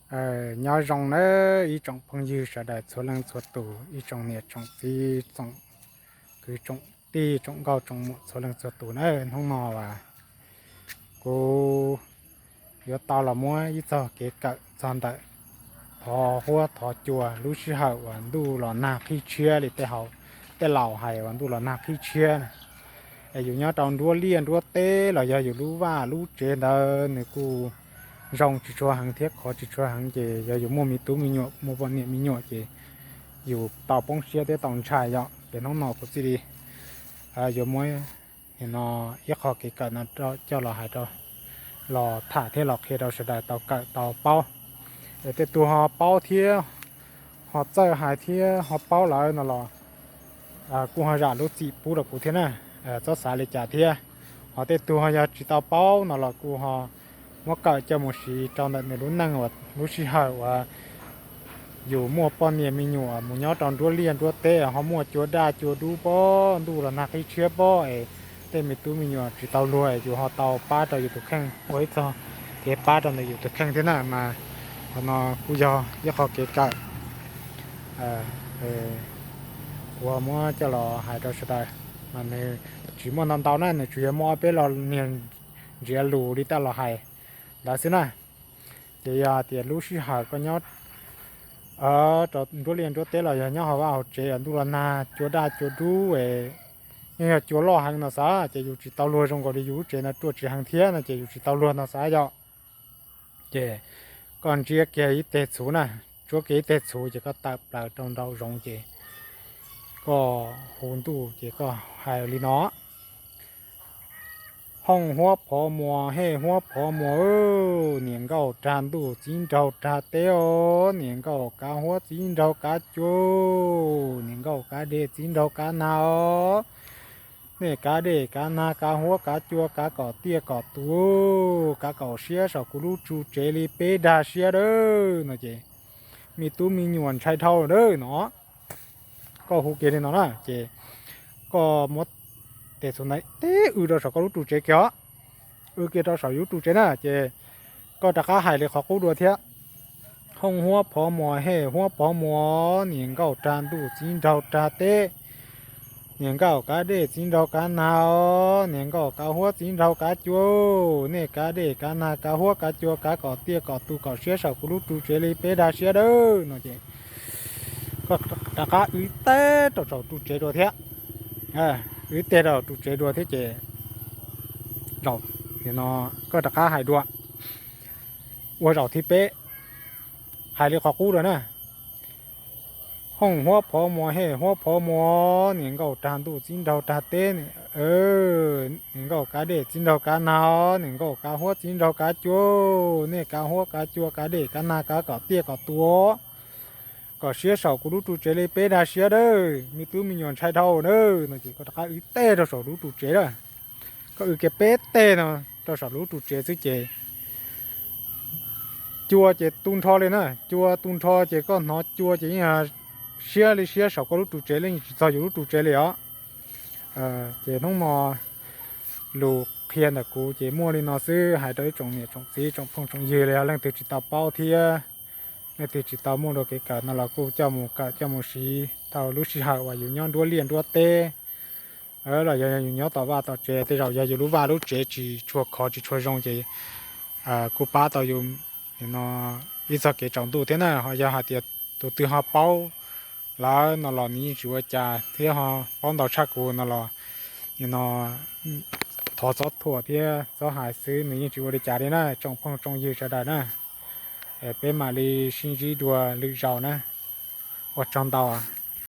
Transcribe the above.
Nyob zoo nawb ib tsoom phooj ywg sawv daws txhua leej txhua tus, ib tsoom niam tsoom txiv, tsoom kwv tsoom tij, tsoom nkauj tsoom muam txhua leej txhua tus na. Hnub no as kuv yuav tau los muab ib txog kev kawm txog ntawm thov huab thov cua lub sij hawm uas ntuj los nag qhib tshiab li tej, tej laus hais uas ntuj los nag qhib tshiab na. Es yus nyob rau nruab liaj nruab teb los yog yus lub vaj lub tsev ntawd nws kuj zoo tsis tshua heev thiab khov tsis tshua heev, ces yog yus muaj me tub me nyuam muaj poj niam me nyuam ces yus tau poob siab thiab tau ntshai yom. Ces hnub no kuv thiaj li yuav muab no ib qho kev kawm no coj los hais rau, los tham thiab los qhia rau sawv daws tau kawm tau paub. Es tej tug ho paub thiab ho txawj hais thiab ho paub lawm no los kuj ho zam lub txim pub rau kuv thiab na, txhob xav li cas thiab. Ho tej tug ho yog tsis tau paub no los kuj ho muab kawm coj mus siv rau ntawm nws lub neej uas lub sij hawm uas yus muaj poj niam me nyuam mus nyob rau nruab liaj nruab teb ho muaj cua daj cua dub pob, ntuj los nag qhib tshiab pob es tej me tub me nyuam tsis tau luag es yus ho tau pab rau yus tus kheej, ua ib txog kev pab rau ntawm yus tus kheej thiab na. Mas qhov no kuj yog ib qho kev kawm kuv muab coj los hais rau sawv daws, mas nws tsis muaj ntau ntau na, nws tsuas yog muaj ob peb lo niag ntsiav lus li tej los hais ntawd xwb na. Ces yog tias lub sij hawm koj nyob rau nruab liaj nruab teb los yog nyob hauv vaj hauv tsev ntuj los nag cua daj cua dub es yeej yog cua loj heev no xav ces yus tsis tau luag zoo nkaus li yus lub tsev no ruaj tsis heev thiab no ces yus tsis tau luag no xav yom. Ces koj ntsiab kiag ib teg txhuv na, ntsuab kiag ib teg txhuv ces koj tawm plaws rau nraum zoov ces koj hu ntuj ces koj hais li no: Hooj huab phov muas, hej huab phov muas, niam nkauj rag ntuj txiv nraug rag teb os, niam nkauj kav huab txiv nraug kav cua, niam nkauj kav dej txiv nraug kav nag os, nej kav dej kav nag kav huab kav cua kav kom tiaj kom tus, kav kom siab saum kuv lub tsu tsev li peb dag siab dawb no ces me tub me nyuam ntshai dhau dawb no. Koj hu kiag li no na ces koj muab tes txhuv ntawd tib w rau saum koj lub tsu tsev kiag os, w kiag rau saum yus lub tsu tsev na ces koj rov qab hais li qhov qub dua thiab: Hooj huab phov muas, hej huab phov muas, niam nkauj rag ntuj txiv nraug rag teb, niam nkauj kav dej txiv nraug kav nag os, niam nkauj kav huab txiv nraug kav cua, nej kav dej kav nag kav huab kav cua kav kom tiaj kom tus kom siab saum kuv lub tsu tsev li peb dag siab dawb no ces koj rov qab w teg rau saum tsu tsev dua thiab, w teg rau tsu tsev dua thiab ces zaum no koj rov qab hais dua ua zaum thib peb, hais li qhov qub dua na: Hooj huab phov muas, hej huab phov muas, niam nkauj rag ntuj txiv nraug rag teb, niam nkauj kav dej txiv nraug kav nag, niam nkauj kav huab txiv nraug kav cua, nej kav huab kav cua kav dej kav nag kav kom tiaj kom tus, kom siab saum kuv lub tsu tsev li peb dag siab dawb, me tub me nyuam ntshai dhau na no ces koj rov qab w teg rau saum lub tsu tsev lawm. Koj w kiag peb teg no rau saum lub tsu tsev xwb ces cua ces tu nrho li na, cua tu nrho ces koj hnov cua ces yeej siab li siab saum koj lub tsu tsev li, tsis txog yus lub tsu tsev li os. Ces hnub no lus qhia ntawm kuv ces muaj li no xwb, hais rau ib tsoom niam tsoom txiv tsoom phooj tsoom ywg los yog leej twg tsis tau paub thiab leej twg tsis tau muaj dua kev kawm no los kuj coj mus kawm coj mus siv tau lub sij hawm uas yus nyob nruab liaj nruab teb los yog yus nyob tom vaj tom tsev, tej zaum yog yus lub vaj lub tsev tsis tshua khov tsis tshua zoo ces kuj pab tau yus no ib txoj kev tsaus ntuj thiab na. Ho yog hais tias tus twg ho paub lawm no los nws yeej tsis ua cas thiab, ho paub ntau tshaj kuv no los no thov txhob thuam thiab txhob hais xwb, nws yeej tsis ua li cas li na tsoom phooj tsoom ywg sawv daws na. Peb mam li sib ntsib dua lwm zaus na. Ua tsaug ntau.